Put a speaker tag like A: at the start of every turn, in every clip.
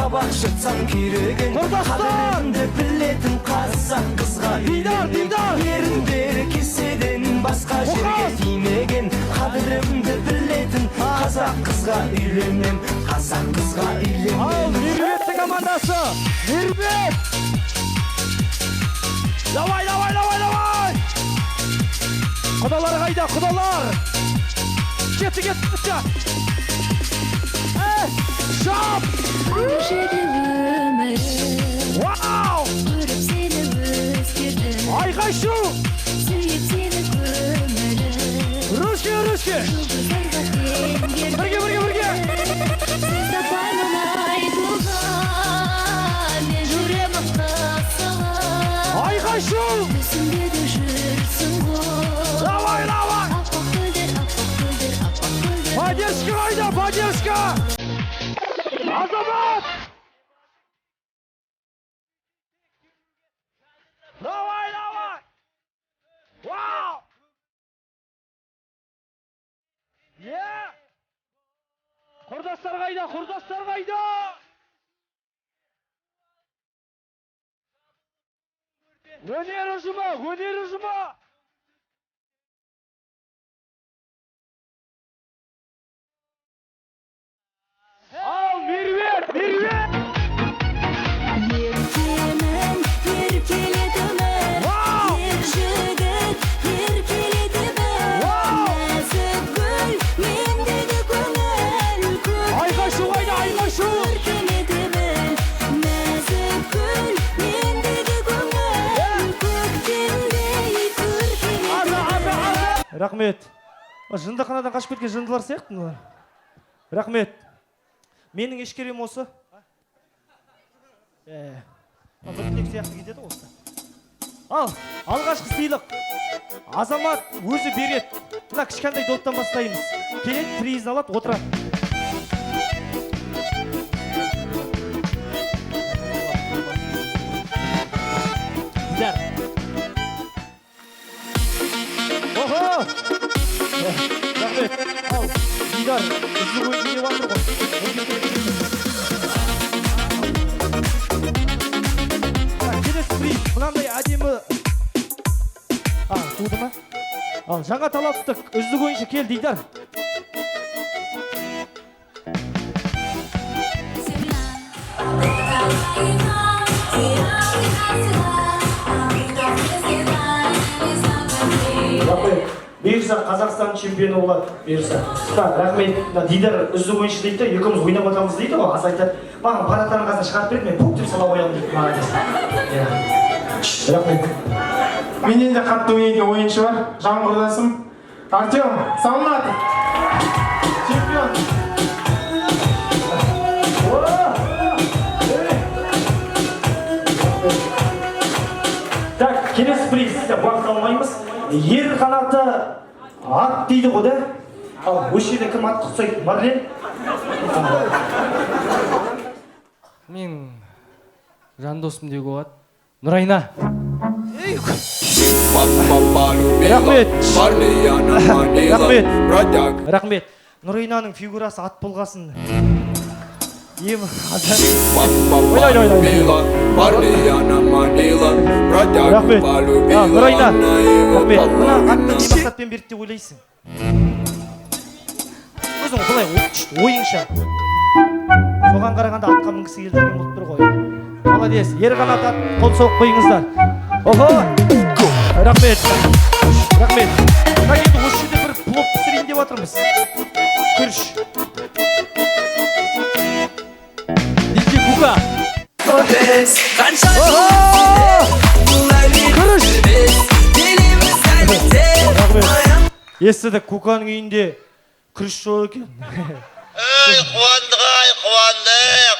A: Табақ жыртсам күйреген.
B: Құрдастар!
A: Қадірімді білетін қазақ қызға
B: Дидар, Дидар!
A: Еріндері кеседен басқа жерге
B: Мұқас!
A: тимеген. Қадірімді білетін қазақ қызға үйленем. Қазақ қызға үйленем.
B: Ал Меруерттің командасы. Меруерт! Давай, давай, давай, давай! Құдалар қайда, құдалар? Кетті, кетті, кетті. Шап!
C: Көшеде өмірім.
B: Вау!
C: Көріп сені өзгердім.
B: Айқай шу!
C: Сүйіп сені көңілім.
B: Ручки, ручки!
C: Жұлдыздарға теңгердім.
B: Бірге, бірге, бірге!
C: Сөз таппаймын айтуға. Мен жүремін қысылып.
B: Айқай шу!
C: Түсімде де жүрсің ғой.
B: Давай, давай!
C: Аппақ гүлдер, аппақ гүлдер, аппақ гүлдер.
B: Поддержка қайда, поддержка! Азамат! Давай, давай! Вау! Е! Құрдастар қайда, құрдастар қайда? Өнер ұжымы, өнер ұжымы! Ал, Меруерт, Меруерт!
C: Еркемін, еркелетемін.
B: Вау!
C: Ер жігіт, еркелетемін.
B: Вау!
C: Нәзік гүл, мендегі көңіл.
B: Айқай шу қайда, айқай шу!
C: Көркеметемін. Нәзік гүл, мендегі көңіл. Көктемдей көркеметемін.
B: Рахмет. Жындыханадан қашып кеткен жындылар сияқты мыналар. Рахмет. Менің ешкерем осы. Бір тілек сияқты кетеді ғой осы. Ал, алғашқы сыйлық. Азамат өзі береді. Мына кішкентай доптан бастаймыз. Келеді, призін алады, отырады. Дидар. Охо! Рахмет. Ал, Дидар, үздік ойыншы деп жатыр ғой. Так, келесі приз. Мынандай әдемі. А, туды ма? Ал, жаңа талаптық үздік ойыншы кел, Дидар. Рахмет. Бұйырса, Қазақстан чемпионы болады, бұйырса. Так, рахмет. Мына Дидар үздік ойыншы дейді да, екеуміз ойнап жатамыз дейді ғой. Аса айтады, маған вратарьның қасына шығарып берді, мен пук деп сала қоямын дейді. Молодец. Иә. Рахмет.
D: Менен де қатты ойнайтын ойыншы бар, жан құрдасым Артем Салматов. Чемпион.
B: О! Эй! Так, келесі приз, уақыт алмаймыз. Ер қанаты ат дейді ғой да? Ал, осы жерде кім атқа ұқсайды? Марлен?
E: Мен жан досым деуге болады. Нұрайна.
B: Рахмет. Рахмет. Рахмет. Нұрайнаның фигурасы ат болғасын. Ем, Ой, ой, ой, ой. Рахмет. А, Нұрайна. Рахмет. Мына атты не мақсатпен берді деп ойлайсың? Өзің былай ойыңша. Соған қарағанда атқа мінгісі келіп жүрген болып тұр ғой. Молодец. Ер қанат ат, қол соғып қойыңыздар. Охо! Рахмет. Рахмет. Мына енді осы жерде бір плов пісірейін деп жатырмыз. Күріш.
E: Диджей Кука.
B: Охо! Күріш! Рахмет. Естідік, Куканың үйінде күріш жоқ екен.
F: Ей, қуандық, ай, қуандық,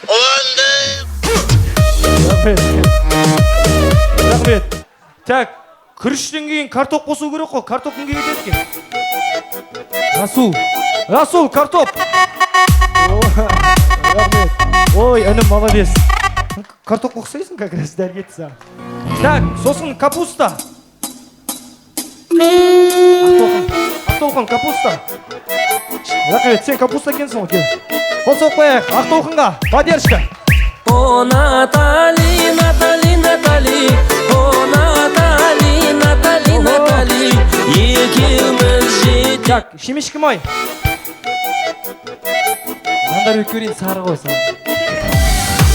F: қуандық.
B: Рахмет. Рахмет. Так, күріштен кейін картоп қосу керек қой. Картоп кімге кетеді екен? Расул. Расул, картоп. О, рахмет. Ой, інім, молодец. Картопқа ұқсайсың как раз, дәл кетті саған. Так, сосын капуста. Ақтолқын, Ақтолқын, капуста. Рахмет, сен капуста екенсің ғой, кел. Қол соғып қояйық Ақтолқынға, поддержка.
G: О, Натали, Натали, Натали, о, Натали, Натали, Натали, екеуміз жет.
B: Так, шемешкі май.
E: Жандарбек көрейін, сары ғой, сары.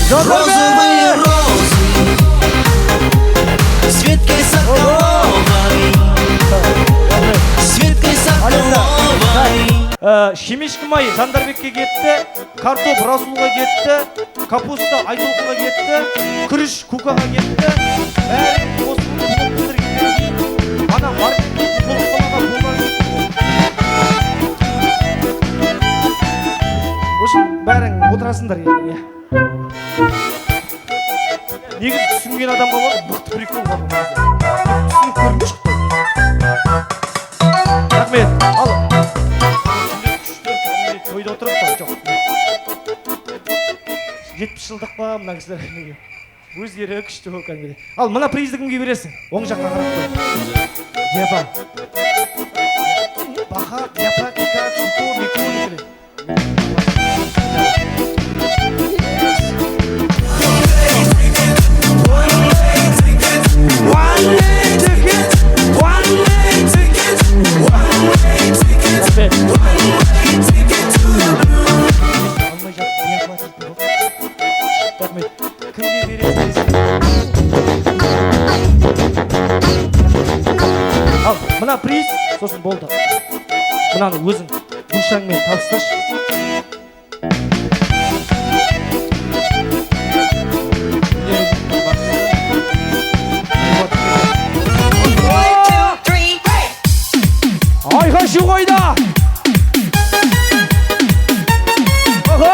A: Розовые розы Светкой Соколовой, Светкой Соколовой.
B: Шемешкі май Жандарбекке кетті, картоп Расулға кетті, капуста Айтолқынға кетті, күріш Кукаға кетті. Бәрін қосып бітіргеннен кейін ана қолға болған. В общем, бәрің отырасыңдар ертең, иә. Негізі түсінген адамға болады, мықты прикол бар бұл негізі. Түсініп көріңдерші, құдай. Рахмет. Ал күшті кәдімгідей тойда отырып па? Жоқ. 70 жылдық па мына кісілер неге? Өздері күшті болып кәдімгідей. Ал мына призді кімге бересің? Оң жаққа қарап қой. Диапа. Баха, диапа, кика, кико, мико деп келеді.
A: One ticket, one ticket, one ticket, one ticket to the blue.
B: Алмай жатып диапа дейтін болды. Рахмет. Кімге бересің? Ал мына приз, сосын болды. Мынаны өзің душаңмен табысташы.
E: Өнеріміздің басшысы Айбат.
B: Айқай шу қойда! Охо!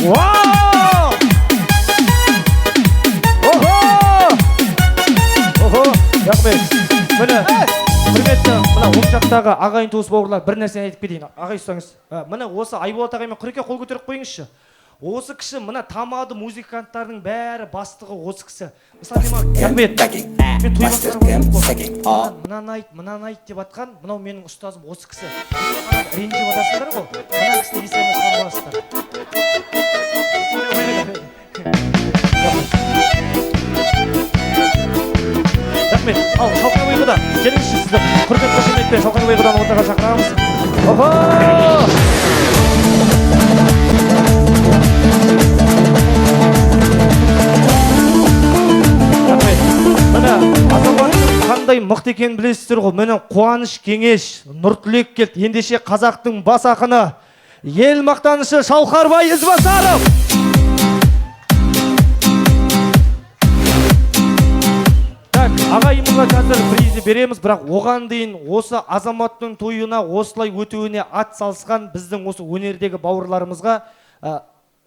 B: Вау! Охо! Охо! Рахмет. Міне, құрметті мына оң жақтағы ағайын туыс бауырлар, бір нәрсені айтып кетейін. Ағай, ұстаңыз. Міне, осы Айболат ағай мен Құреке, қол көтеріп қойыңызшы. Осы кісі мына тамады музыканттардың бәрі бастығы осы кісі. Мысалы, мен рахмет. Мен той басқарып отырмын ғой. Мынаны айт, мынаны айт деп жатқан мынау менің ұстазым осы кісі. Маған ренжіп жатасыңдар ғой. Мына кісіні естеріңе шығарып аласыздар. Рахмет. Ал Шалқарбай құда, келіңізші, сізді құрмет қошеметпен Шалқарбай құданы ортаға шақырамыз. Охо! Рахмет. Міне, азаматтың қандай мықты екенін білесіздер ғой. Міне, Қуаныш Кеңеш, Нұртілек келді. Ендеше қазақтың бас ақыны, ел мақтанышы Шалқарбай Ізбасаров. Так, ағайымызға қазір призді береміз, бірақ оған дейін осы азаматтың тойына осылай өтуіне ат салысқан біздің осы өнердегі бауырларымызға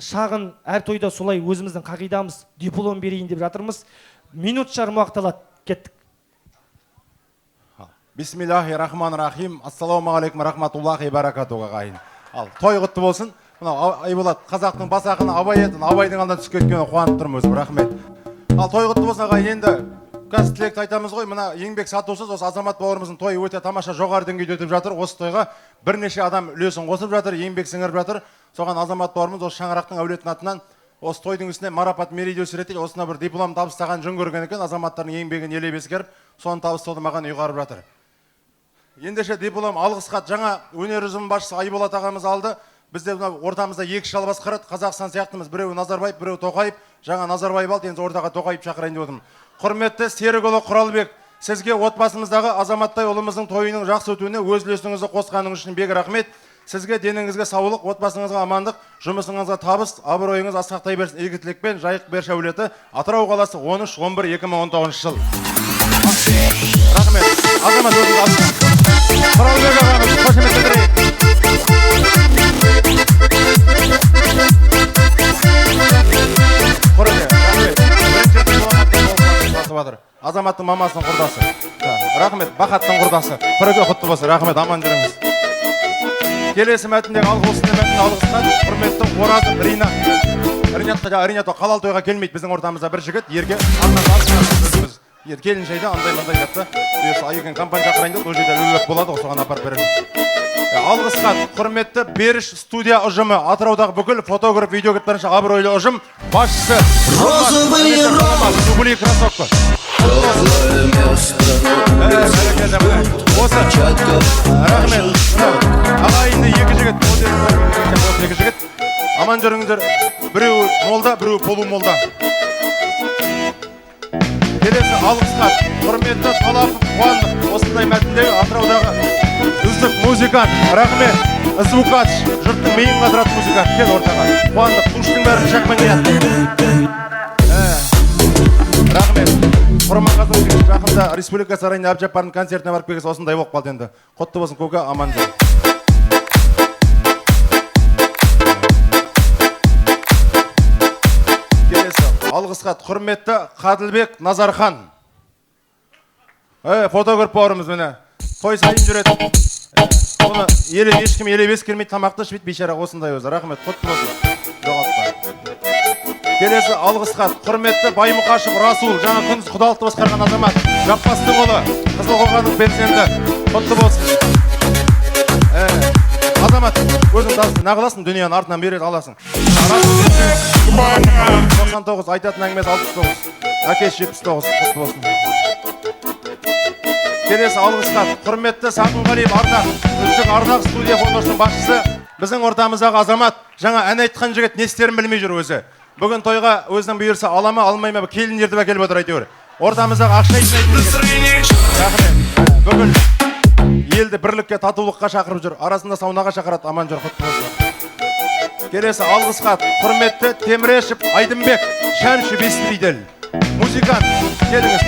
B: шағын, әр тойда солай өзіміздің қағидамыз, диплом берейін деп жатырмыз. Минут жарым уақыт алады. Кеттік.
H: Бисмиллахи рахман рахим. Ассалаумағалейкум рахматуллахи баракатух, ағайын. Ал той құтты болсын. Мынау Айболат қазақтың бас ақыны Абай еді. Абайдың алдынан түсіп кеткеніне қуанып тұрмын өзім. Рахмет. Ал той құтты болсын, ағайын. Енді қазір тілекті айтамыз ғой. Мына еңбек сатусыз осы азамат бауырымыздың тойы өте тамаша жоғары деңгейде өтіп жатыр. Осы тойға бірнеше адам үлесін қосып жатыр, еңбек сіңіріп жатыр. Соған азамат бауырымыз осы шаңырақтың әулетінің атынан осы тойдың үстіне марапат мерей ретінде осына бір диплом табыстаған жөн көрген екен. Азаматтардың еңбегін елеп ескеріп, соны табыстауды маған ұйғарып жатыр. Ендеше диплом, алғыс хат жаңа өнер ұжымының басшысы Айболат ағамыз алды. Бізде мына ортамызда екі шал басқарады, Қазақстан сияқтымыз. Біреуі Назарбаев, біреуі Тоқаев. Жаңа Назарбаев алды, енді ортаға Тоқаев шақырайын деп отырмын. Құрметті Серікұлы Құралбек, сізге отбасымыздағы азаматтай ұлымыздың тойының жақсы өтуіне өз үлесіңізді қосқаныңыз үшін бек рахмет. Сізге деніңізге саулық, отбасыңызға амандық, жұмысыңызға табыс, абыройыңыз асқақтай берсін. Игі тілекпен Жайық Берші әулеті, Атырау қаласы, 13-11-2019 жыл. Рахмет. Азамат, өзіңіз алыңыз. Құралбек ағамыз, қошемет білдірейік. Құреке, рахмет. Бірінші диплом жатыр. Азаматтың мамасының құрдасы. Рахмет, Бақаттың құрдасы. Құреке, құтты болсын. Рахмет, аман жүріңіз. Келесі мәтіндегі алғыс мәтін, алғыс хат құрметті Оразов Ринат. Ринатқа, Ринат халал тойға келмейді, біздің ортамызда бір жігіт, ерке, өзіміз. Енді келіншейді андай мындай деп та. Бұйырса, Айекен компания шақырайын деп, ол жерде үлгілік болады ғой, соған апарып береміз. Алғыс хат, құрметті Беріш студия ұжымы, Атыраудағы бүкіл фотограф, видеографтарынша абыройлы ұжым басшысы
A: Розовые розы.
H: Жигули кроссовка. Осы рахмет. Ағайынды екі жігіт, осы екі жігіт. Аман жүріңіздер. Біреуі молда, біреуі полумолда. Келесі алғыс хат, құрметті Талапов Қуандық, осындай мәтіндегі Атыраудағы үздік музыкант, рахмет, звукач, жұрттың миын қатыратын музыкант, кел ортаға. Қуандық, туштың бәрін пышақпен қияды. Рахмет. Құрманғазының жігіті жақында Республика сарайында Әбжаппардың концертіне барып келгесі осындай болып қалды енді. Құтты болсын, көке, аман жүр. Келесі алғыс хат, құрметті Қаділбек Назархан. Фотограф бауырымыз міне. Той сайын жүреді. Оны еле ешкім елеп ескермейді, тамақты ішпейді, бейшара осындай өзі. Рахмет, құтты болсын. Жоғалтпа. Келесі алғыс хат, құрметті Баймұқашев Расул, жаңа күндіз құдалықты басқарған азамат, Жаппастың ұлы, Қызылқоғаның белсенді. Құтты болсын. Азамат, өзің табысты нағыласың, дүниені артынан береді аласың. 99, айтатын әңгімесі 69, әкесі 79, құтты болсын. Келесі алғыс хат, құрметті Сағынғалиев Ардақ, үздік Ардақ студия фотосының басшысы, біздің ортамыздағы азамат, жаңа ән айтқан жігіт не істерін білмей жүр өзі. Бүгін тойға өзінің бұйырса ала ма, алмай ма, келін ертіп әкеліп отыр әйтеуір. Ортамыздағы ақша жинайтын жігіт. Рахмет. Бүгін елді бірлікке, татулыққа шақырып жүр. Арасында саунаға шақырады, аман жүр, құтты болсын. Келесі алғыс хат, құрметті Темірешев Айдынбек, Шәмші беспридель, музыкант, келіңіз.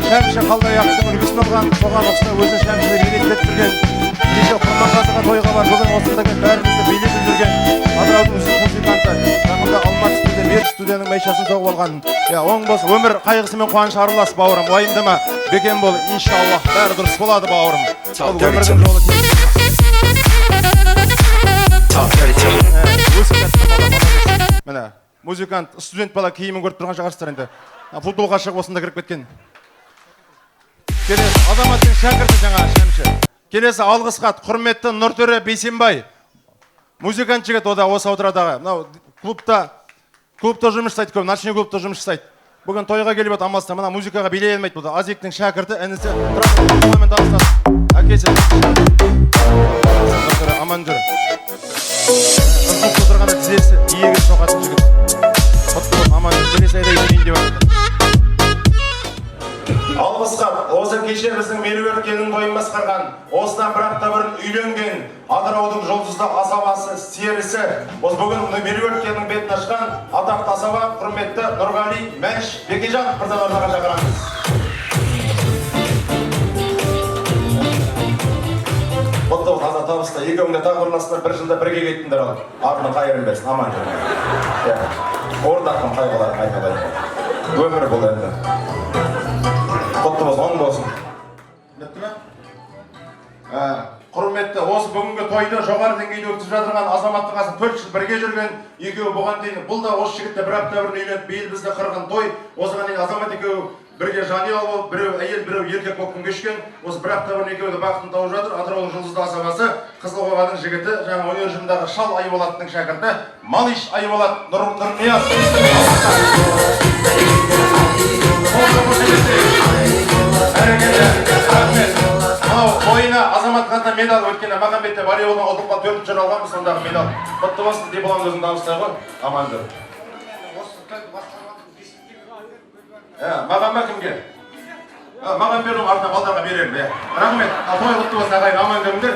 H: Шәмші Қалдаяқовтың үлгісін алған, соған ұқсап өзін Шәмші деп елестетіп жүрген. Кеше Құрманғазыға тойға бар, бүгін осында келіп бәрімізді билетіп жүрген Атыраудың үздік музыканты, жақында Алматы студия, Беріш студияның майшасын соғып алған. Оң болсын, өмір қайғысы мен қуанышы аралас, бауырым, уайымдама, бекем бол, иншаллах, бәрі дұрыс болады, бауырым. Ол өмірдің жолы өсіп жатқан бала, молодец. Міне, музыкант, студент бала киімін көріп тұрған шығарсыздар енді. Футболға шығып осында кіріп кеткен. Келесі азаматтың шәкірті жаңа Шәмші. Келесі алғыс хат, құрметті Нұртөре Бейсенбай. Музыкант жігіт, о да осы Атыраудағы. Мынау клубта жұмыс жасайды көп, ночной клубта жұмыс жасайды. Бүгін тойға келіп отыр, амалсыздан мына музыкаға билей алмайды бұл да. Азиктің шәкірті, інісі трактормен танысады. Әкесі Нұртөре, аман жүр. Клубта отырғанда тізесі иегін соғатын жігіт. Құтты болсын, аман жүр. Келесі айда үйленейін деп жатыр. Алғыс хат, осы кеше біздің Меруерт келін тойын басқарған, осыдан бір апта бұрын үйленген Атыраудың жұлдызды асабасы, серісі, осы бүгін Меруерт келіннің бетін ашқан атақты асаба, құрметті Нұрғали Мәнш Бекежанов мырзаны ортаға шақырамыз. Құтты болсын, азат табыста, екеуің де тағы ұрластар, бір жылда бірге кеттіңдер ал. Артынан қайырын берсін, аман жүр. Ортақтың қайғыларын айналайын. Өмір бұл енді. Құтты болсын, оң болсын. Бітті ме? Құрметті, осы бүгінгі тойды жоғары деңгейде өткізіп жатырған азаматтың қасында 4 жыл бірге жүрген екеуі бұған дейін, бұл да осы жігітті бір апта бұрын үйленіп, биыл бізде қырғын той. Осыған дейін азамат екеуі бірге жанұя болып, біреу әйел, біреу еркек болып күн кешкен. Осы бір апта бұрын екеуі де бақытын тауып жатыр. Атыраудың жұлдызды асабасы, Қызылқоғаның жігіті, жаңа өнер ұжымындағы Шал Айболаттың шәкірті, Малиш Айболат Нұрнияз. Рахмет. Мынау ойына азамат қанта медаль өткені Махамбетте волейболдан ұтылып қалып 4-ші орын алғанбыз, сондағы медаль. Құтты болсын, дипломды өзің табыстай ғой. Аман жүр. Маған ба кімге? Маған бердің, артынан балдарға беремін. Рахмет. Ал той құтты болсын, ағайын, аман жүріңдер.